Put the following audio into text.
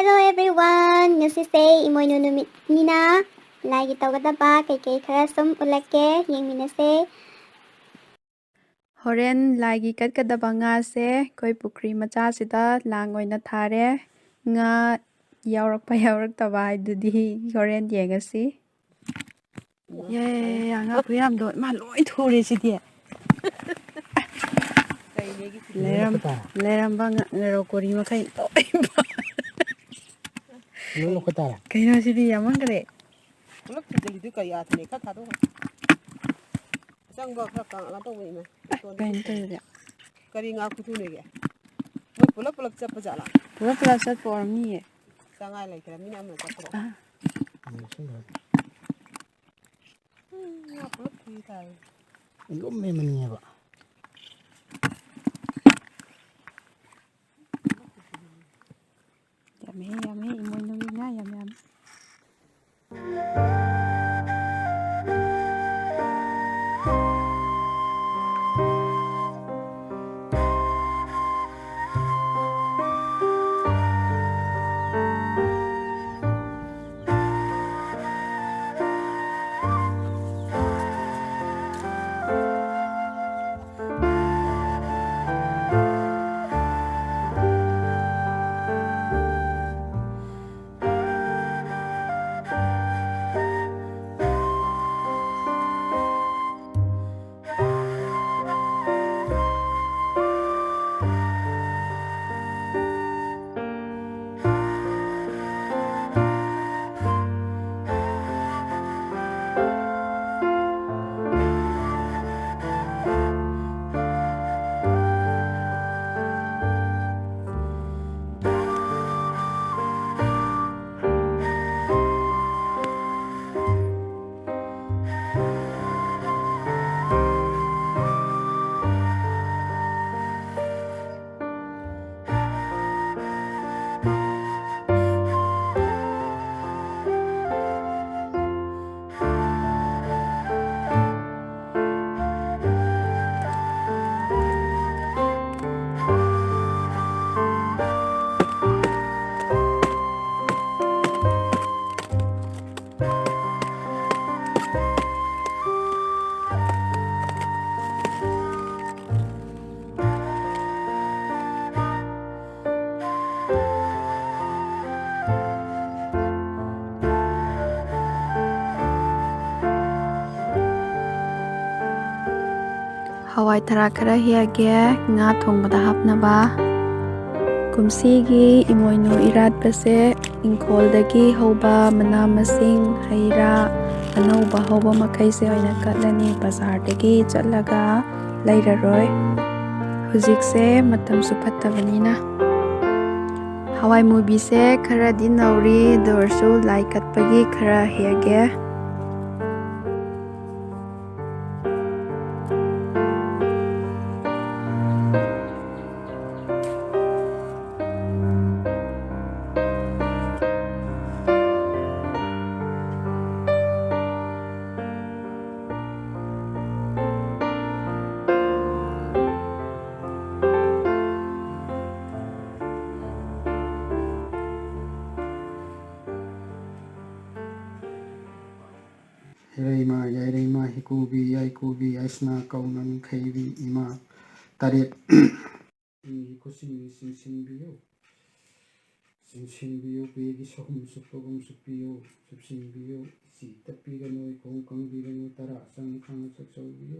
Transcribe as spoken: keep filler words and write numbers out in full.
Hello everyone! ꯉꯁꯤꯁꯦ ꯏꯃꯣꯏꯅꯨ ꯅꯨꯃꯤꯠꯅꯤꯅ ꯂꯥꯏꯒꯤ ꯇꯧꯒꯗꯕ ꯀꯩꯀꯩ ꯈꯔ ꯁꯨꯝ ꯎꯠꯂꯛꯀꯦ, ꯌꯦꯡꯃꯤꯟꯅꯁꯦ꯫ ꯍꯣꯔꯦꯟ ꯂꯥꯏꯒꯤ ꯀꯠꯀꯗꯕ ꯉꯥꯁꯦ ꯑꯩꯈꯣꯏ ꯄꯨꯈ꯭ꯔꯤ ꯃꯆꯥꯁꯤꯗ ꯂꯥꯡ ꯑꯣꯏꯅ ꯊꯥꯔꯦ꯫ ꯉꯥ ꯌꯥꯎꯔꯛꯄ ꯌꯥꯎꯔꯛꯇꯕ ꯍꯥꯏꯗꯨꯗꯤ ꯍꯣꯔꯦꯟ ꯌꯦꯡꯉꯁꯤ꯫ ꯌꯦ, ꯉꯥ ꯈꯨꯌꯥꯝꯗꯣ, ꯏꯃꯥ, ꯂꯣꯏ ꯊꯨꯔꯦ ꯁꯤꯗꯤ꯫ ꯂꯩꯔꯝ-, ꯂꯩꯔꯝꯕ ꯉ-, ꯉꯥꯔꯧ ꯀꯣꯔꯤ ꯃꯈꯩ ꯂꯣꯏ ꯐꯥ-, ꯂꯣꯏ ꯂꯧꯈꯠ ꯇꯥꯔꯦ꯫ ꯀꯩꯅꯣ ꯁꯤꯗꯤ ꯌꯥꯝꯃꯟꯈ꯭ꯔꯦ꯫ ꯄꯨꯂꯞ ꯊꯤꯖꯤꯜꯂꯤꯗꯨ ꯀꯔꯤ ꯑꯥꯊꯅꯦ? ꯈꯔ ꯊꯥꯗꯣꯛꯈꯣ꯫ ꯑꯆꯪꯕ ꯈꯔ ꯀ-, ꯀꯩꯅꯣ ꯇꯧꯕꯅꯤꯅ꯫ ꯑꯦ, ꯀꯩꯅꯣ ꯇꯧꯔꯤꯁꯦ? ꯀꯔꯤ ꯉꯥ ꯈꯨꯊꯨꯅꯦꯒꯦ? ꯃꯣꯏ ꯄꯨꯂꯞ ꯄꯨꯂꯞ ꯆꯠꯄ ꯖꯥꯠꯂꯥ? ꯄꯨꯂꯞ ꯄꯨꯂꯞ ꯆꯠꯄ ꯑꯣꯏꯔꯝꯅꯤꯌꯦ꯫ ꯆꯥꯡꯉꯥꯏ ꯂꯩꯇ꯭ꯔꯃꯤꯅ ꯑꯃꯅ ꯆꯠꯄ꯭ꯔꯣ? ꯑꯥ꯫ ꯎꯝ, ꯉꯥ ꯄꯨꯂꯞ ꯊꯤ ꯇꯥꯔꯦ꯫ ꯂꯨꯝꯃꯦ ꯃꯅꯤꯡꯉꯦꯕ꯫ ꯌꯥꯝꯃꯦ, ꯌꯥꯝꯃꯦ, ꯏꯃꯣꯏꯅꯨꯒꯤ ꯉꯥ ꯌꯥꯝ ꯌꯥꯝꯃꯦ꯫ ꯍꯋꯥꯏ ꯊꯔꯥꯛ ꯈꯔ ꯍꯦꯛꯑꯒꯦ, ꯉꯥ ꯊꯣꯡꯕꯗ ꯍꯥꯞꯅꯕ꯫ ꯀꯨꯝꯁꯤꯒꯤ ꯏꯃꯣꯏꯅꯨ ꯏꯔꯥꯠꯄꯁꯦ ꯏꯪꯈꯣꯜꯗꯒꯤ ꯍꯧꯕ ꯃꯅꯥ ꯃꯁꯤꯡ, ꯍꯩ ꯔꯥ, ꯑꯅꯧꯕ ꯍꯧꯕ ꯃꯈꯩꯁꯦ ꯑꯣꯏꯅ ꯀꯠꯂꯅꯤ꯫ ꯕꯖꯥꯔꯗꯒꯤ ꯆꯠꯂꯒ ꯂꯩꯔꯔꯣꯏ꯫ ꯍꯧꯖꯤꯛꯁꯦ ꯃꯇꯝꯁꯨ ꯐꯠꯇꯕꯅꯤꯅ꯫ ꯍꯋꯥꯏ ꯃꯨꯕꯤꯁꯦ ꯈꯔꯗꯤ ꯅꯧꯔꯤ, ꯑꯗꯨ ꯑꯣꯏꯔꯁꯨ ꯂꯥꯏ ꯀꯠꯄꯒꯤ ꯈꯔ ꯍꯦꯛꯑꯒꯦ꯫ ꯍꯤꯔꯩꯃ, ꯌꯥꯏꯔꯩꯃ, ꯍꯤꯀꯨꯕꯤ, ꯌꯥꯏꯀꯨꯕꯤ, ꯌꯥꯏꯁꯅꯥ, ꯀꯧꯅꯝ, ꯈꯩꯕꯤ, ꯏꯃꯥ, ꯇꯔꯦꯠ꯫ ꯏꯪꯒꯤ ꯈꯨꯠꯁꯤꯡꯒꯤ ꯆꯤꯡꯁꯤꯟꯕꯤꯌꯨ, ꯆꯤꯡꯁꯤꯟꯕꯤꯌꯨ, ꯄꯦꯒꯤ ꯁꯍꯨꯝ ꯆꯨꯞꯄꯒꯨꯝ ꯆꯨꯞꯄꯤꯌꯨ, ꯆꯨꯞꯁꯤꯟꯕꯤꯌꯨ, ꯏꯆꯤ ꯇꯞꯄꯤꯒꯅꯨ, ꯏꯈꯣꯡ ꯀꯪꯕꯤꯒꯅꯨ, ꯇꯔꯥ ꯆꯪ ꯈꯪꯅ ꯆꯥꯛꯆꯧꯕꯤꯌꯨ꯫